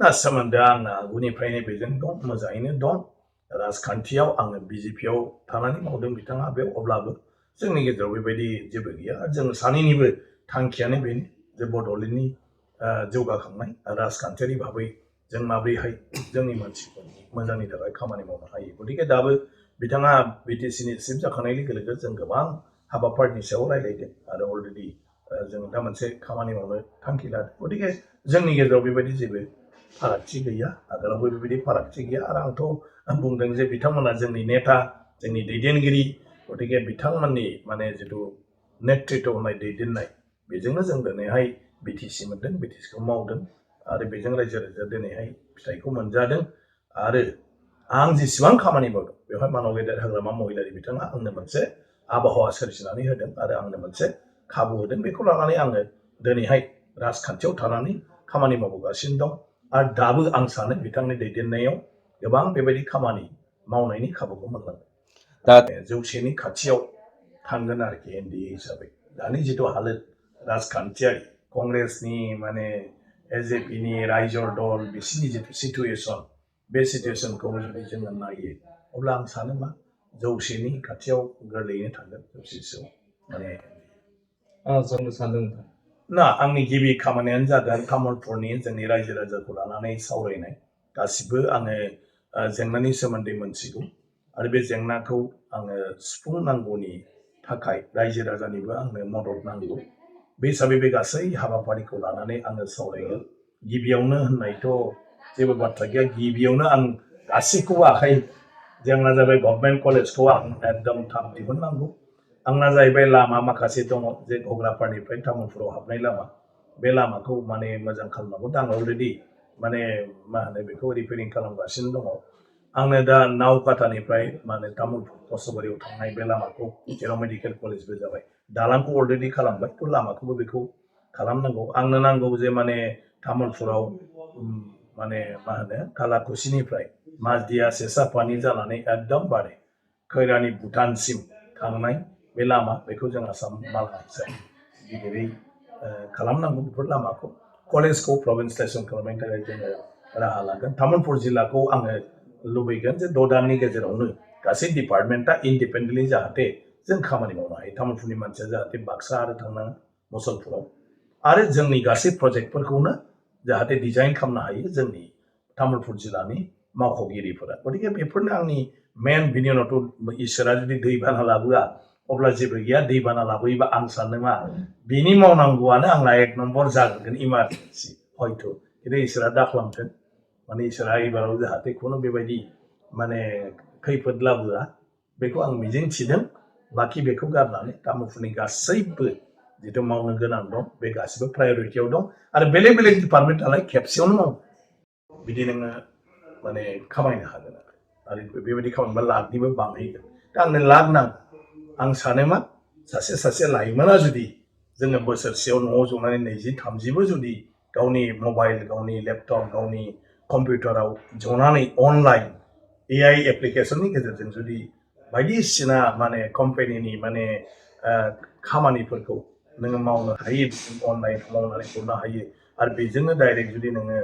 ना सोमोन्दोआ आंना आगुनिफ्रायनो बेजों दं मोजाङैनो दं राजखान्थियाव आङो बिजेपियाव थानानै मावदों बिथाङा बे अब्लाबो जोंनि गेजेराव बेबायदि जेबो गैया जों सानैनिबो थांखियानो बेनो जे बड'लेण्डनि जौगाखांनाय राजखान्थियारि भाबै जों माब्रैहाय जोंनि मानसिफोरनि मोजांनि थाखाय खामानि मावनो हायो गतिके दाबो बिथाङा बिटिसिनि चिफ जाखांनाय लोगो लोगो जों गोबां हाबाफारिनि सायाव रायलायदों आरो अलरेडि जों दा मोनसे खामानि मावनो थांखि लादों गतिके जोंनि गेजेराव बेबायदि जेबो फारागथि गैया आगोलावबो बेबायदि फारागथि गैया आरो आं बुंदों जे बिथांमोना जोंनि नेता जोंनि दैदेनगिरि गतिके बिथांमोननि माने जिथु नेतृत्व होनाय दैदेननाय बेजोंनो जों दिनैहाय बिटिसि मोनदों बिटिसिखौ मावदों आरो बेजों रायजो राजा दिनैहाय फिथाइखौ मोनजादों आरो आं जेसेबां खामानि मावदों बेवहाय मानव गेदेर हाग्रामा महिलारि बिथाङा आंनो मोनसे आबहावा सोरजिनानै होदों आरो आंनो मोनसे खाबु होदों बेखौ लानानै आङो दिनैहाय राजखान्थियाव थानानै खामानि मावबोगासिनो दं आरो दाबो आं सानो बिथांनि दैदेननायाव गोबां बेबायदि खामानि मावनायनि खाबुखौ मोनलांगोन दा 100नि खाथियाव थांगोन आरोखि एनडिए हिसाबै दानि जिथु हालोद राजखान्थियारि कंग्रेसनि माने एजेपिनि रायजो दल बिसिनि जिथु सिटुएसन बे सिटुएसनखौ जुदि जोङो नायो अब्ला आं सानो मा 100नि खाथियाव गोरलैयैनो थांगोन 100सोआव माने जों सानदों ना आंनि गिबि खामानियानो जादों तामुलपुरनि जोंनि रायजो राजाखौ लानानै सावरायनाय गासिबो आङो जेंनानि सोमोन्दै मोनथिगौ आरो बे जेंनाखौ आङो सुफुंनांगौनि थाखाय रायजो राजानिबो आंनो मदद नांगौ बे हिसाबै बे गासै हाबाफारिखौ लानानै आङो सावरायगोन गिबियावनो होननायथ' जेबो बाथ्रा गैया गिबियावनो आं गासैखौबो आखाइ जोंना जाबाय गभर्नमेन्ट कलेजखौ आं एकदम थाब दिहुननांगौ आंना जाहैबाय लामा माखासे दङ जे घग्रापारनिफ्राय तामुलपुराव हाबनाय लामा बे लामाखौ माने मोजां खालामनांगौ दा आं अलरेडि माने मा होनो बेखौ रिपेयारिं खालामगासिनो दङ आंनो दा नावकाटानिफ्राय माने तामुलपुर कसुबारियाव थांनाय बे लामाखौ जेराव मेडिकेल कलेजबो जाबाय दालांखौ अलरेडि खालामबाय थ' लामाखौबो बेखौ खालामनांगौ आंनो नांगौ जे माने तामुलपुराव माने मा होनो कालाकुसिनिफ्राय माजदिया सेसापानि जानानै एकदम बारे खैरानि भुटानसिम थांनाय बे लामा बेखौ जों आसाम मालगानसाय गिदिरै खालामनांगौ बेफोर लामाखौ कलेजखौ प्रभिन्सियेलाइजेसन खालामनायनि थाखाय जोङो राहा लागोन तामुलपुर जिल्लाखौ आङो लुबैगोन जे 6 दाननि गेजेरावनो गासै डिपार्टमेन्टआ इन्डिपेन्डेन्टलि जाहाथे जों खामानि मावनो हायो तामुलपुरनि मानसिया जाहाथे बाक्सा आरो थांनाङा मुसलपुराव आरो जोंनि गासै प्रजेक्टफोरखौनो जाहाथे डिजाइन खालामनो हायो जोंनि तामुलपुर जिल्लानि मावख'गिरिफोरा गतिके बेफोरनो आंनि मेन बिनि उनावथ' इसोरा जुदि दैबाना लाबोआ अब्ला जेबो गैया दैबाना लाबोयोबा आं सानो मा बिनि मावनांगौआनो आंना 1 नम्बर जागोन इमारजेन्सि हयथ' खिन्थु इसोरा दाखालामथों माने इसोरा एबाराव जाहाथे खुनु बेबायदि माने खैफोद लाबोआ बेखौ आं मिजिं थिदों बाखि बेखौ गारनानै तामुलपुरनि गासैबो जिथु मावनो गोनां दं बे गासिबो प्रायरिटियाव दं आरो बेलेग बेलेग डिपार्टमेन्टआलाय खेबसेयावनो मावो बिदि नोङो माने खामायनो हागोन आरो बेबायदि खामानिबा लाखनिबो बांहैगोन दा आंनो लाख नांगौ आं सानो मा सासे लाइमोना जुदि जोङो बोसोरसेयाव न'आव जनानै 20-30बो जुदि गावनि मबाइल गावनि लेपटप गावनि कम्पिउटाराव जनानै अनलाइन AI एप्लिकेशननि गेजेरजों जुदि बायदिसिना माने कम्पानिनि माने खामानिफोरखौ नोङो मावनो हायो अनलाइन मावनानै हरनो हायो आरो बेजोंनो डाइरेक्ट जुदि नोङो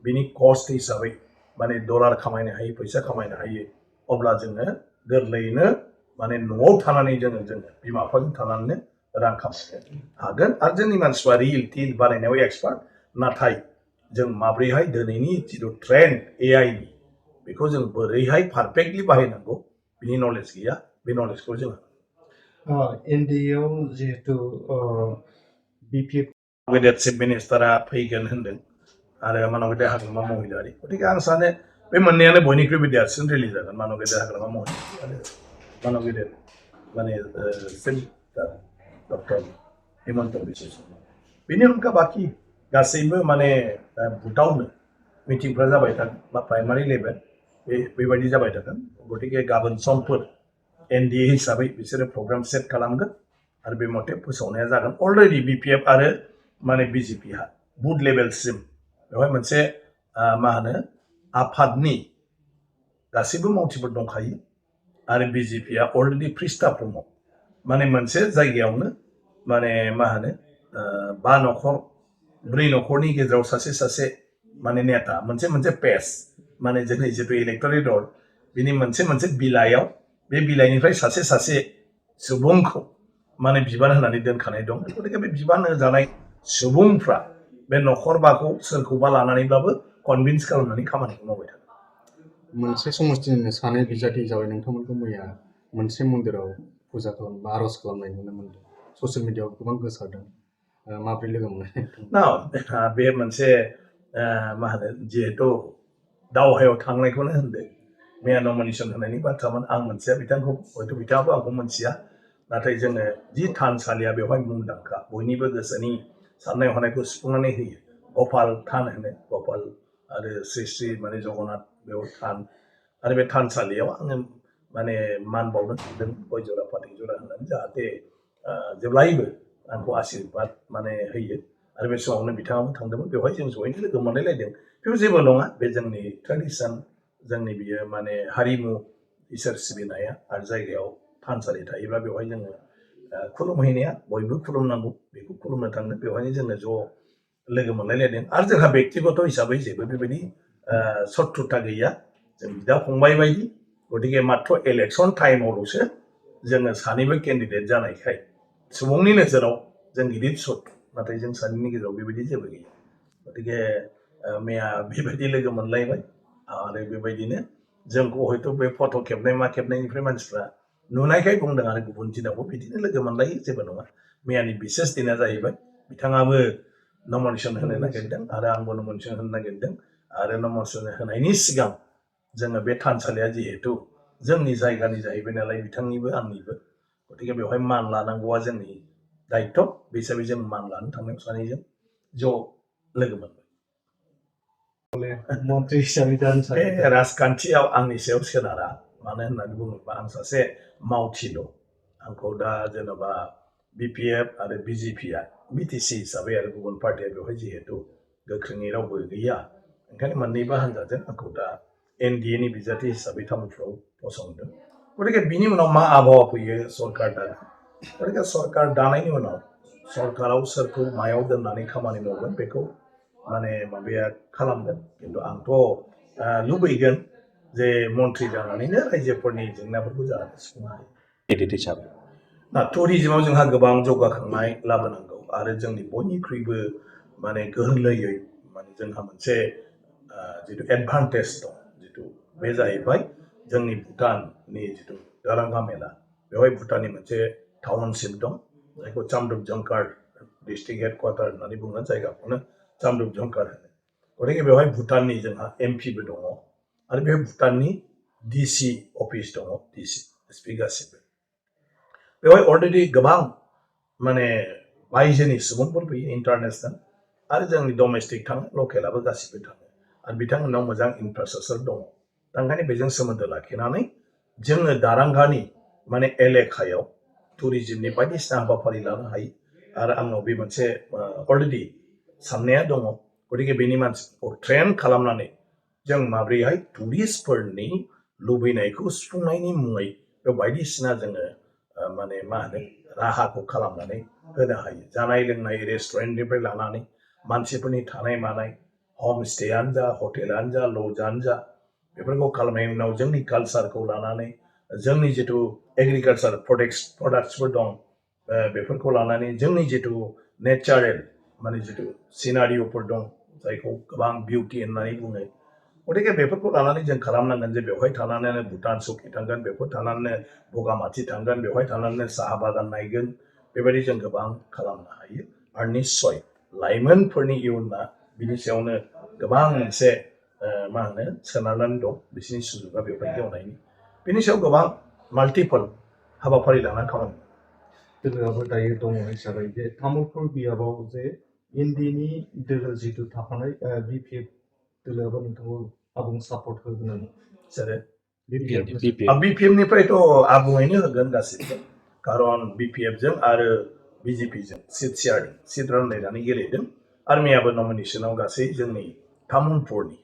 बिनि कस्ट हिसाबै माने डलार खामायनो हायो फैसा खामायनो हायो अब्ला जोङो गोरलैयैनो माने न'आव थानानै जोङो बिमा बिफाजों थानानैनो रां खामायनो हागोन आरो जोंनि मानसिफ्रा रिल टिल बानायनायाव एक्सपार्ट नाथाय जों माब्रैहाय दिनैनि जिथु ट्रेन्ड AIनि बेखौ जों बोरैहाय पारफेक्टलि बाहायनांगौ बिनि नलेज गैया बे नलेजखौ जोङो एनडिएआव जिहेतु BPF गेदेर चिफ मिनिस्टारा फैगोन होनदों आरो मानव गेदेर हाग्रामा महिलारि गतिके आं सानो बे मोननैयानो बयनिख्रुइबो देरसिन रिलिज जागोन मानव गेदेर हाग्रामा महिलारि आरो मानव गेदेर माने डक्टर हिमन्त बिश्व शर्मा बेनि अनगा बाखि गासैबो माने बुथावनो मिटिंफ्रा जाबाय थागोन बा प्राइमारि लेभेल बेबायदि जाबाय थागोन गतिके गाबोन समफोर एनडिए हिसाबै बिसोरो प्रग्राम सेट खालामगोन आरो बे मथे फोसावनाया जागोन अलरेडि BPF आरो माने बिजेपिहा बुथ लेभेलसिम बेवहाय मोनसे मा होनो आफादनि गासैबो मावथिफोर दंखायो आरो बिजेपिया अलरेडि फ्रिस्टाफ्रमाव माने मोनसे जायगायावनो माने मा होनो 5 न'खर 4 न'खरनि गेजेराव सासे माने नेता मोनसे पेज माने जोंनि जितु इलेक्टरेट रल बिनि मोनसे बिलाइयाव बे बिलाइनिफ्राय सासे सुबुंखौ माने बिबान होनानै दोनखानाय दं गतिके बे बिबान होजानाय सुबुंफ्रा बे नखरबाखौ सोरखौबा लानानैब्लाबो कनभिन्स खालामनानै खामानिखौ मावबाय थागोन मोनसे समष्टिनिनो सानै बिजाथि हिसाबै नोंथांमोनखौ मैया मोनसे मन्दिराव फुजा खालामबा आर'ज खालामनाय नुनो मोनदों ससियेल मिडियाआव गोबां गोसारदों माबोरै लोगो मोननाय ना बे मोनसे मा होनो जिहेतु दावहायाव थांनायखौनो होनदो मैया नमिनेसन होनायनि बाथ्रामोन आं मोनथिया बिथांखौ हयथ' बिथाङाबो आंखौ मोनथिया नाथाय जोङो जि थानसालिया बेवहाय मुंदांखा बयनिबो गोसोनि साननाय हनायखौ सुफुंनानै होयो गपाल थान होनो गपाल आरो श्री श्री माने जगन्नाथ बेयाव थान आरो बे थानसालियाव आङो माने मान बावनो थांदों गय जरा फाथै जरा होनानै जाहाथे जेब्लायबो आंखौ आशीर्बाद माने होयो आरो बे समावनो बिथाङाबो थांदोंमोन बेवहाय जों जयैनो लोगो मोनलायलायदों बेयाव जेबो नङा बे जोंनि ट्रेडिसन जोंनि बियो माने हारिमु इसोर सिबिनाया आरो जायगायाव थानसालि थायोब्ला बेवहाय जोङो खुलुमहैनाया बयबो खुलुमनांगौ बेखौ खुलुमनो थांनो बेवहायनो जोङो ज' लोगो मोनलायलायदों आरो जोंहा बेक्तिगत हिसाबै जेबो बेबायदि शत्रुता गैया जों बिदा फंबाय बायदि गतिके मात्र इलेक्सन टाइमावल'सो जोङो सानैबो केन्डिडेट जानायखाय सुबुंनि नोजोराव जों गिदिर शत्रु नाथाय जों सानैनि गेजेराव बेबायदि जेबो गैया गतिके मैया बेबायदि लोगो मोनलायबाय आरो बेबायदिनो जोंखौ हयथ' बे फट' खेबनाय मा खेबनायनिफ्राय मानसिफ्रा नुनायखाय बुंदों आरो गुबुन दिनावबो बिदिनो लोगो मोनलायो जेबो नङा मैयानि बिसेस दिना जाहैबाय बिथाङाबो नमिनेसन होनो नागिरदों आरो आंबो नमिनेसन होनो नागिरदों आरो नमिनेसन होनायनि सिगां जोङो बे थानसालिया जिहेतु जोंनि जायगानि जाहैबाय नालाय बिथांनिबो आंनिबो गतिके बेवहाय मान लानांगौआ जोंनि दायित्व बे हिसाबै जों मान लानो थांनायाव सानैजों ज' लोगो मोनबाय मन्त्रि हिसाबै बे राजखान्थियाव आंनि सायाव सोनारा मानो होननानै बुङोबा आं सासे मावथिल' आंखौ दा जेन'बा बिपिएफ आरो बिजेपिआ बिटिसि हिसाबै आरो गुबुन पार्टिया बेवहाय जिहेतु गोख्रोङै रावबो गैया ओंखायनो मोननैबो हान्जाजों आंखौ दा एनडिएनि बिजाथि हिसाबै तामुलपुराव फसंदों गतिके बिनि उनाव मा आबहावा फैयो सरकार दानो गतिके सरकार दानायनि उनाव सरकाराव सोरखौ मायाव दोननानै खामानि मावगोन बेखौ माने माबाया खालामगोन खिन्थु आंथ' लुबैगोन जे मन्त्रि जानानैनो रायजोफोरनि जेंनाफोरखौ जाहाथे सुफुंनो हायो एडिट हिसाबै ना टुरिजमाव जोंहा गोबां जौगाखांनाय लाबोनांगौ आरो जोंनि बयनिख्रुइबो माने गोरलैयै माने जोंहा मोनसे जितु एडभान्टेज दं जितु बे जाहैबाय जोंनि भुटाननि जितु दारांगा मेला बेवहाय भुटाननि मोनसे टाउनशिप दं जायखौ चामरुप जंकार डिस्ट्रिक्ट हेडक्वार्टार होननानै बुङो जायगाखौनो चामरुप जंकार होनो गतिके बेवहाय भुटाननि जोंहा एमपिबो दङ आरो बे भुटाननि डिसि अफिस दङ डिसि एसपि गासिबो बेवहाय अलरेडि गोबां माने बायजोनि सुबुंफोर फैयो इन्टारनेसनेल आरो जोंनि डमेस्टिक थाङो लकेलाबो गासिबो थाङो आरो बिथांमोननाव मोजां इनफ्रास्ट्राक्चार दङ दा ओंखायनो बेजों सोमोन्दो लाखिनानै जोङो दारांगानि माने एलेकायाव टुरिजमनि बायदिसिना हाबाफारि लानो हायो आरो आंनाव बे मोनसे अलरेडि साननाया दङ गतिके बेनि मानसिफोरखौ ट्रेन खालामनानै जों माब्रैहाय टुरिस्टफोरनि लुबैनायखौ सुफुंनायनि मुङै बे बायदिसिना जोङो माने मा होनो राहाखौ खालामनानै होनो हायो जानाय लोंनाय रेस्टुरेन्टनिफ्राय लानानै मानसिफोरनि थानाय मानाय हमस्टेयानो जा हटेलानो जा लजआनो जा बेफोरखौ खालामनायनि उनाव जोंनि कालसारखौ लानानै जोंनि जितु एग्रिकालसार प्रडाक्ट्सफोर दं बेफोरखौ लानानै जोंनि जितु नेचारेल माने जितु सिनारिअफोर दं जायखौ गोबां बिउटि होननानै बुङो गतिके बेफोरखौ लानानै जों खालामनांगोन जे बेवहाय थानानैनो भुटान सकि थांगोन बेफोर थानानैनो बगामाथि थांगोन बेवहाय थानानैनो साहा बागान नायगोन बेबायदि जों गोबां खालामनो हायो आरो निस्सय लाइमोनफोरनि इयुना बिनि सायावनो गोबां मोनसे मा होनो सोनारनानै दं बिसोरनि सुजुगा बेवहाय गेवनायनि बिनि सायाव गोबां माल्टिपल हाबाफारि लानानै खामानि दोलोआबो दायो दङ हिसाबै बे तामुलपुर बियाबाव जे एनडिएनि दोलो जिथु थाफानाय बिपिएफ दोलोआबो नोंथांखौ आबुं सापर्ट होगोन जेरै बिपिएफ बिपिएफनिफ्रायथ' आबुङैनो होगोन गासिबो खारन बिपिएफजों आरो बिजेपिजों सिट रानलायनानै गेलेदों आरो मैयाबो नमिनेसनाव गासै जोंनि तामुलपुरनि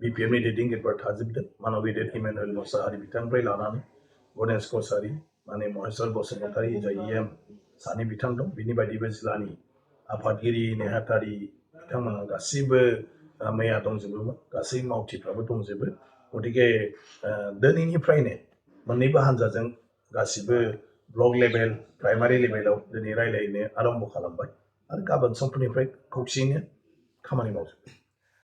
बिपिएफनि दैदेनगिरिफोर थाजोबदों मानव गेदेर इमानुएल मोसाहारि बिथांनिफ्राय लानानै गणेश कसारि माने महेश्वर बसुमतारी जाय सानै बिथां दं बिनि बायदिबो जिल्लानि आफादगिरि नेहाथारि बिथांमोना गासिबो मैया दंजोबोमोन गासै मावथिफ्राबो दंजोबो गतिके दिनैनिफ्रायनो मोननैबो हान्जाजों गासिबो ब्लक लेभेल प्राइमारि लेभेलाव दिनै रायलायनो आरम्भ खालामबाय आरो गाबोन समफोरनिफ्राय खौसेयैनो खामानि मावजोबगोन